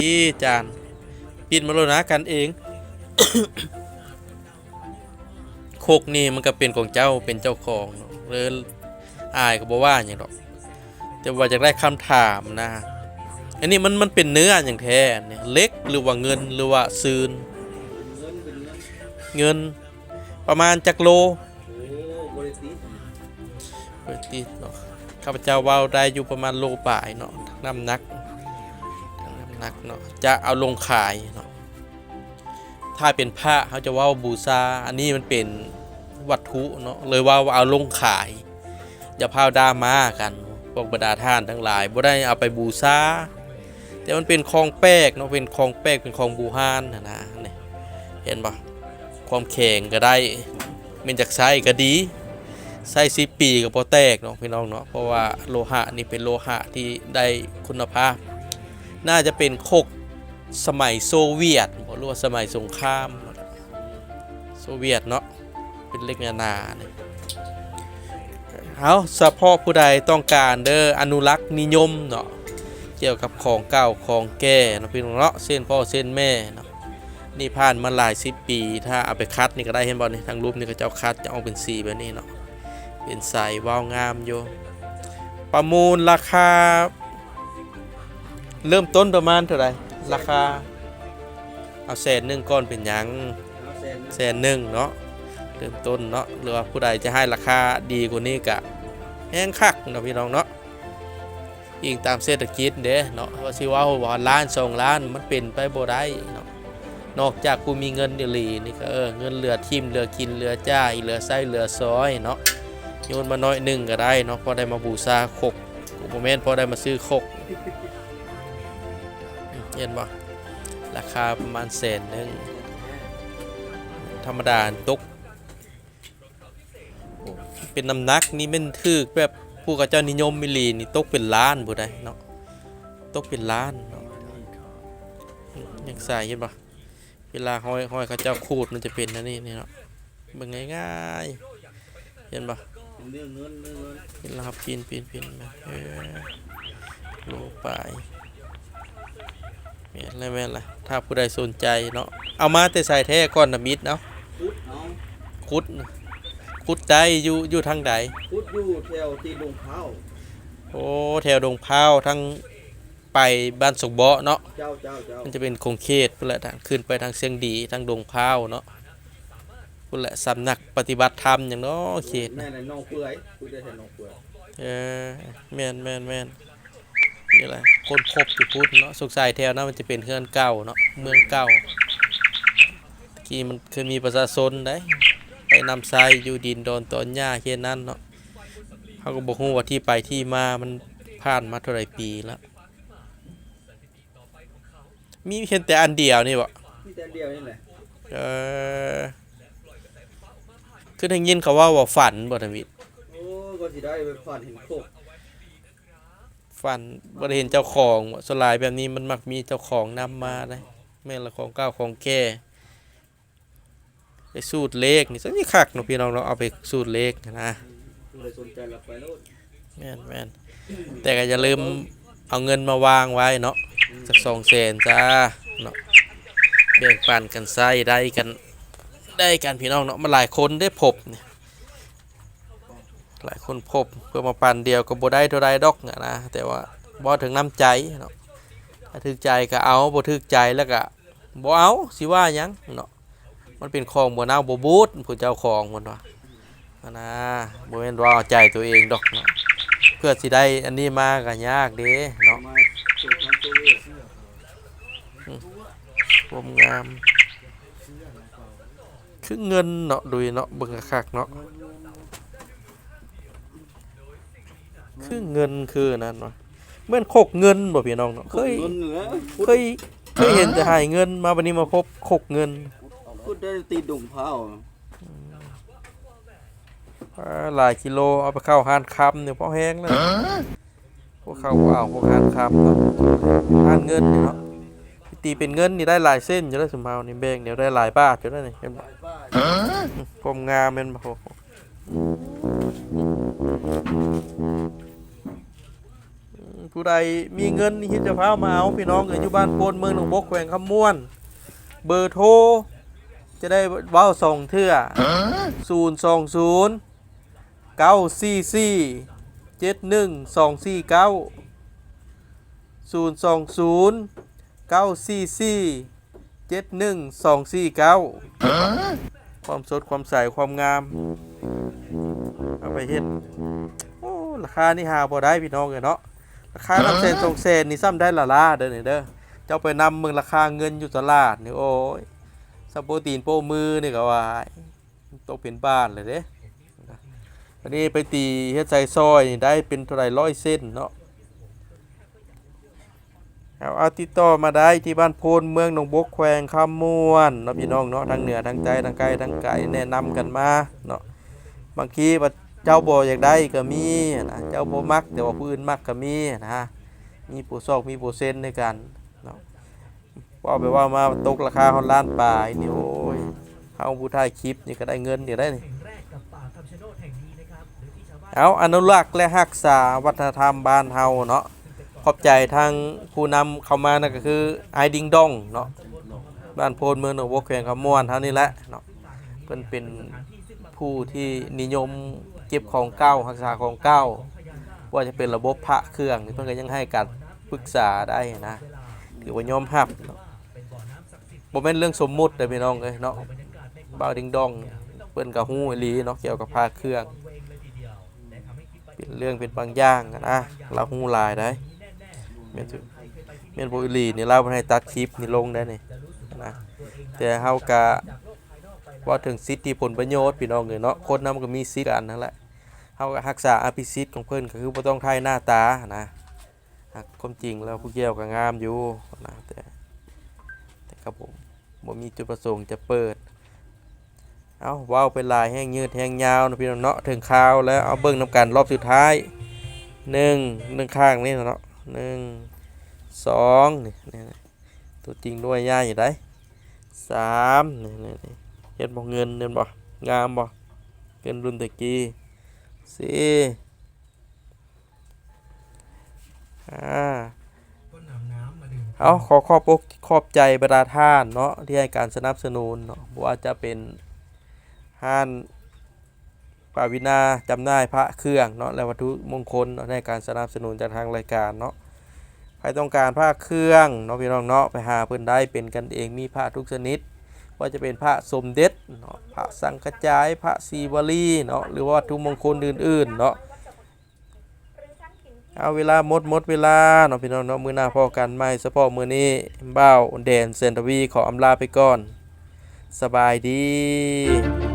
ທີ່ຈານ ປິດມາໂລດນະ ກັນເອງ. ຄົກນີ້ມັນກໍເປັນຂອງເຈົ້າ ເປັນເຈົ້າຂອງເນາະ ເລີຍອ້າຍກໍບໍ່ວ່າຫຍັງດອກ ແຕ່ວ່າຢາກໄດ້ຄຳຖາມນະ ອັນນີ້ມັນ ມັນເປັນເນື້ອຫຍັງແທ້ນີ້ ເຫຼັກ ຫຼືວ່າເງິນ ຫຼືວ່າຊືນ? ເງິນ ເປັນເງິນ ເງິນ ປະມານຈັກໂລ? ໂອ້ ບໍ່ໄດ້ຕິດ ບໍ່ໄດ້ຕິດເນາະ ຂ້າພະເຈົ້າເວົ້າໄດ້ຢູ່ປະມານໂລປາຍເນາະ ທັງນ້ຳໜັກ ທັງນ້ຳໜັກເນາະ ຈະເອົາລົງຂາຍເນາະ. ຖ້າເປັນພະ ເຮົາຈະເວົ້າບູຊາ ອັນນີ້ມັນເປັນວັດຖຸເນາະ ເລີຍເວົ້າວ່າເອົາລົງຂາຍ ຢ່າພ້າວດ່າມາກັນ ພວກບັນດາທ່ານທັງຫຼາຍ ບໍ່ໄດ້ເອົາໄປບູຊາ ແຕ່ມັນເປັນຂອງແປກເນາະ ເປັນຂອງແປກ ເປັນຂອງບູຮານຫັ້ນນະ ນີ້ ເຫັນບໍ່? ຄວາມແຂງກໍໄດ້ ແມ່ນຢາກໃຊ້ກໍດີ ໃຊ້ສິບປີກໍບໍ່ແຕກເນາະ ພີ່ນ້ອງເນາະ ເພາະວ່າໂລຫະນີ້ເປັນໂລຫະທີ່ໄດ້ຄຸນນະພາບ ໜ້າຈະເປັນຄົກສະໄໝໂຊວຽດບໍ ຫຼືວ່າສະໄໝສົງຄາມໂຊວຽດເນາະ ເປັນເຫຼັກໜາໆນີ້. ເອົາ ສະເພາະຜູ້ໃດຕ້ອງການເດີ ອະນຸລັກນິຍົມເນາະ ກ່ຽວກັບຂອງເກົ່າຂອງແກ່ເນາະ ພີ່ນ້ອງເນາະ ເຊັ່ນພໍ່ເຊັ່ນແມ່ເນາະ ນີ້ຜ່ານມາຫຼາຍສິບປີ ຖ້າເອົາໄປຂັດນີ້ກໍໄດ້ ເຫັນບໍ່ນີ້ ທາງລຸ່ມນີ້ເຂົາເຈົ້າຂັດຈະອອກເປັນສີແບບນີ້ເນາະ ເປັນໃສ ເວົ້າງາມຢູ່. ປະມູນລາຄາເລີ່ມຕົ້ນປະມານເທົ່າໃດ? ລາຄາ ເອົາແສນໜຶ່ງກ່ອນ ເປັນຫຍັງ? ເອົາແສນໜຶ່ງ ແສນໜຶ່ງເນາະ ເລີ່ມຕົ້ນເນາະ ຫຼືວ່າຜູ້ໃດຈະໃຫ້ລາຄາດີກວ່ານີ້ກະແຮງຄັກເນາະ ພີ່ນ້ອງເນາະ. ອີງຕາມເສດຖະກິດເດ້ເນາະ ວ່າຊິເວົ້າວ່າລ້ານສອງລ້ານ ມັນເປັນໄປບໍ່ໄດ້ເນາະ ນອກຈາກຜູ້ມີເງິນອີ່ຫຼີນີ້ກໍ ເອີ ເງິນເຫຼືອຖິ້ມ ເຫຼືອກິນ ເຫຼືອຈ່າຍ ເຫຼືອໃຊ້ ເຫຼືອສອຍເນາະ ໂຍນມາໜ້ອຍໜຶ່ງກໍໄດ້ເນາະ ພໍໄດ້ມາບູຊາຄົກ ບໍ່ແມ່ນພໍໄດ້ມາຊື້ຄົກ ເຫັນບໍ່? ລາຄາປະມານແສນໜຶ່ງ ທຳມະດາຕົກ ເປັນນ້ຳໜັກນີ້ແມ່ນຖືກແບບຜູ້ເຂົາເຈົ້ານິຍົມອີ່ຫຼີນີ້ຕົກເປັນລ້ານພຸ້ນໃດເນາະ ຕົກເປັນລ້ານເນາະ ຍັງໃສ່ ເຫັນບໍ່? ເວລາຫ້ອຍ ຫ້ອຍເຂົາເຈົ້າຂູດມັນຈະເປັນແນວນີ້ນີ້ເນາະ ເບິ່ງງ່າຍໆ ເຫັນບໍ່? ເປັນເນື້ອເງິນ ເນື້ອເງິນ ເປັນລະຫັບປິ່ນ ປິ່ນ ປິ່ນມາ ເອີ ໂລປາຍ ແມ່ນແລ້ວ ແມ່ນແລ້ວ ຖ້າຜູ້ໃດສົນໃຈເນາະ ເອົາມາແຕ່ໃສແທ້? ກ້ອນທຳອິດເອົາ ຂຸດເອົາ ຂຸດ ຂຸດໄດ້ຢູ່ ຢູ່ທາງໃດ? ຂຸດຢູ່ແຖວຕີນດົງພ້າວ ໂອ້ ແຖວດົງພ້າວ ທາງໄປບ້ານສົກເບາະເນາະ ເຈົ້າ ເຈົ້າ ເຈົ້າ ມັນຈະເປັນຂົງເຂດພຸ້ນແຫຼະ ທາງຂຶ້ນໄປທາງຊຽງດີ ທາງດົງພ້າວເນາະ ພຸ້ນແຫຼະ ສຳນັກປະຕິບັດທຳຫຍັງເນາະ ເຂດ ແມ່ນແຫຼະ ໜອງເປືອຍ ພຸ້ນແຫຼະ ໜອງເປືອຍ ເອີ ແມ່ນໆໆ ນີ້ແຫຼະ ຄົ້ນພົບຢູ່ພຸ້ນເນາະ ສົງໄສແຖວນັ້ນມັນຈະເປັນເຮືອນເກົ່າເນາະ ເມືອງເກົ່າ ຕະກີ້ມັນເຄີຍມີປະຊາຊົນໃດ ໄປນຳໃຊ້ຢູ່ດິນດອນຕອນຫຍ້າເຂດນັ້ນເນາະ ເຮົາກໍບໍ່ຮູ້ວ່າທີ່ໄປທີ່ມາມັນຜ່ານມາເທົ່າໃດປີແລ້ວ ມີເຫັນແຕ່ອັນດຽວນີ້ບໍ? ມີແຕ່ອັນດຽວນີ້ແຫຼະ ເອີ ຄືໄດ້ຍິນເຂົາເວົ້າວ່າຝັນບໍທຳອິດ? ໂອ້ ກໍຊິໄດ້ໄປຝັນເຫັນຄົກ ຝັນບໍ່ໄດ້ເຫັນເຈົ້າຂອງບໍ? ສ່ວນຫຼາຍແບບນີ້ມັນມັກມີເຈົ້າຂອງນຳມາເດ້ ແມ່ນລະ ຂອງເກົ່າຂອງແກ່ ໄປສູດເລກນີ້ ຈະມີຄັກເນາະ ພີ່ນ້ອງເນາະ ເອົາໄປສູດເລກນະ ຜູ້ໃດສົນໃຈລະໄປໂລດ ແມ່ນໆ ແຕ່ກໍຢ່າລືມເອົາເງິນມາວາງໄວ້ເນາະ ອືມ ຈັກສອງແສນຊະເນາະ ແບ່ງປັນກັນໃຊ້ໄດ້ກັນ ໄດ້ກັນ ພີ່ນ້ອງເນາະ ມັນຫຼາຍຄົນເດ້ພົບນີ້ ຫຼາຍຄົນພົບ ເພື່ອມາປັນດຽວກໍບໍ່ໄດ້ເທົ່າໃດດອກນະ ແຕ່ວ່າເວົ້າເຖິງນ້ຳໃຈເນາະ ຖ້າຖືກໃຈກໍເອົາ ບໍ່ຖືກໃຈແລ້ວກໍບໍ່ເອົາ ຊິວ່າຫຍັງເນາະ ມັນເປັນຂອງບໍ່ເນົ່າບໍ່ບູດ ຜູ້ເຈົ້າຂອງເພິ່ນວ່າຫັ້ນນາ ບໍ່ແມ່ນວ່າເອົາໃຈຕົວເອງດອກເນາະ ເພື່ອຊິໄດ້ອັນນີ້ມາກໍຍາກເດ້ເນາະ ອືມ ຄວາມງາມ ຄືເງິນເນາະ ດຸຍເນາະ ເບິ່ງຄັກໆເນາະ ຄືເງິນຄືນັ້ນວະ ແມ່ນຄົກເງິນບໍ່ພີ່ນ້ອງເນາະ ເຄີຍ ເຄີຍ ເຄີຍເຫັນແຕ່ຫາຍເງິນ ມາບັດນີ້ມາພົບຄົກເງິນ ຂຸດໄດ້ຕີນດົງພ້າວ ອືມ ອ່າ ຫຼາຍກິໂລ ເອົາໄປເຂົ້າຮ້ານຄຳນີ້ພໍແຮງແລ້ວ ພວກເຂົາບໍ່ເອົາ ພວກຮ້ານຄຳເນາະ ຮ້ານເງິນນີ້ເນາະ ຕີເປັນເງິນນີ້ໄດ້ຫຼາຍເຊັນຢູ່ເດ້ ຊຸມເຮົານີ້ແບ່ງແນວໄດ້ຫຼາຍບາດຢູ່ເດ້ນີ້ ເຫັນບໍ່? ຄວາມງາມແມ່ນບໍ່? ອືມ ຜູ້ໃດມີເງິນນີ້ ຈະພາມາເອົາ ພີ່ນ້ອງເອີຍ ຢູ່ບ້ານໂພນ ເມືອງໜອງບົກ ແຂວງຄຳມ່ວນ. ເບີໂທຈະໄດ້ເວົ້າສອງເທື່ອ ສູນສອງສູນ ເກົ້າສີ່ສີ່ ເຈັດໜຶ່ງສອງສີ່ເກົ້າ ສູນສອງສູນ ເກົ້າສີ່ສີ່ ເຈັດໜຶ່ງສອງສີ່ເກົ້າ. ຄວາມສົດ ຄວາມໃສ ຄວາມງາມ ເອົາໄປເຮັດ. ໂອ້ ລາຄານີ້ຫາບໍ່ໄດ້ ພີ່ນ້ອງເອີຍເນາະ. ລາຄານຳແສນສອງແສນນີ້ ຊ້ຳໄດ້ລະລາເດີນີ້ເດີ. ເຈົ້າໄປນຳເບິ່ງລາຄາເງິນຢູ່ຕະຫຼາດນີ້ ໂອ້ຍ ສະໂປຕີນໂປ້ມືນີ້ກໍວ່າ ຕົກເປັນບາດເລີຍເດ້. ອັນນີ້ໄປຕີເຮັດໃສ່ຊອຍນີ້ ໄດ້ເປັນເທົ່າໃດ ຮ້ອຍເຊັນເນາະ. ເອົາ ເອົາ ຕິດຕໍ່ມາໄດ້ທີ່ບ້ານໂພນ ເມືອງໜອງບົກ ແຂວງຄຳມ່ວນເນາະ ພີ່ນ້ອງເນາະ. ທັງເໜືອ ທັງໃຕ້ ທັງໃກ້ ທັງໄກ ແນະນຳກັນມາເນາະ. ບາງທີວ່າເຈົ້າບໍ່ຢາກໄດ້ກໍມີນະ ເຈົ້າບໍ່ມັກ ແຕ່ວ່າຜູ້ອື່ນມັກກໍມີນະ. ມີເປີເຊັນ ມີເປີເຊັນໃນການເນາະ. ເວົ້າໄປເວົ້າມາຕົກລາຄາຮອດລ້ານປາຍນີ້ ໂອ້ຍ ເຮົາຜູ້ຖ່າຍຄລິບນີ້ກໍໄດ້ເງິນຢູ່ໄດ໋ນີ້. ເອົາ ອະນຸລັກ ແລະ ຮັກສາວັດທະນະທຳບ້ານເຮົາເນາະ. ຂອບໃຈທາງຜູ້ນຳເຂົ້າມາ ນັ້ນກໍຄືອ້າຍດິງດອງເນາະ ບ້ານໂພນ ເມືອງໜອງບົກ ແຂວງຄຳມ່ວນເຮົານີ້ແຫຼະເນາະ. ເພິ່ນເປັນຜູ້ທີ່ນິຍົມເກັບຂອງເກົ່າ ຮັກສາຂອງເກົ່າ. ບໍ່ວ່າຈະເປັນລະບົບພະເຄື່ອງນີ້ ເພິ່ນກໍຍັງໃຫ້ການປຶກສາໄດ້ນະ ຖືວ່າຍອມຮັບເນາະ. ບໍ່ແມ່ນເລື່ອງສົມມຸດເດີພີ່ນ້ອງເອີຍເນາະ. ບ່າວດິງດອງເພິ່ນກໍຮູ້ອີ່ຫຼີເນາະ ກ່ຽວກັບພະເຄື່ອງ ເປັນເລື່ອງເປັນບາງຢ່າງນະ ລາວຮູ້ຫຼາຍໄດ໋. ແມ່ນ ແມ່ນບໍ່ອີ່ຫຼີນີ້ ລາວບໍ່ໃຫ້ຕັດຄລິບນີ້ລົງໄດ໋ນີ້ນະ. ແຕ່ເຮົາກະເວົ້າເຖິງສິດທິຜົນປະໂຫຍດ ພີ່ນ້ອງເອີຍເນາະ. ຄົນເຮົາມັນກໍມີສິດກັນຫັ້ນແຫຼະ. ເຮົາກໍຮັກສາອະພິສິດຂອງເພິ່ນ ກໍຄືບໍ່ຕ້ອງຖ່າຍໜ້າຕານະ. ຫາກຄວາມຈິງແລ້ວຜູ້ກ່ຽວກໍງາມຢູ່ນະ ແຕ່ ແຕ່ກໍບໍ່ ບໍ່ມີຈຸດປະສົງຈະເປີດ. ເອົ້າ ເວົ້າໄປຫຼາຍແຮງຍືດແຮງຍາວເນາະ ພີ່ນ້ອງເນາະ. ເຖິງຄາວແລ້ວ ເອົາເບິ່ງນຳກັນລອບສຸດທ້າຍ. ໜຶ່ງ ໜຶ່ງຂ້າງນີ້ເນາະ ໜຶ່ງ ສອງ ນີ້ ນີ້ ຕົວຈິງໜ່ວຍໃຫຍ່ໄດ໋. ສາມ ນີ້ ນີ້ ນີ້ ເຫັນບໍ່ ເງິນ ເຫັນບໍ່ ງາມບໍ່ ເງິນລຸ້ນແຕ່ກີ້. ສີ່ ອ່າ ເອົາ ຂໍຂອບອົກຂອບໃຈບັນດາທ່ານເນາະ ທີ່ໃຫ້ການສະໜັບສະໜູນເນາະ ບໍ່ວ່າຈະເປັນຮ້ານປາວິນາ ຈຳໜ່າຍພະເຄື່ອງເນາະ ແລະ ວັດຖຸມົງຄົນເນາະ ໃຫ້ການສະໜັບສະໜູນຈາກທາງລາຍການເນາະ. ໃຜຕ້ອງການພະເຄື່ອງເນາະ ພີ່ນ້ອງເນາະ ໄປຫາເພິ່ນໄດ້ ເປັນກັນເອງ ມີພະທຸກຊະນິດ ວ່າຈະເປັນພະສົມເດັດເນາະ ພະສັງກະຈາຍ ພະສີວະລີເນາະ ຫຼືວ່າວັດຖຸມົງຄົນອື່ນໆເນາະ. ເອົາ ເວລາໝົດ ໝົດເວລາເນາະ ພີ່ນ້ອງເນາະ. ມື້ໜ້າພໍ້ກັນໃໝ່. ສະເພາະມື້ນີ້ ບ່າວແດນ ແສນທະວີ ຂໍອຳລາໄປກ່ອນ. ສະບາຍດີ.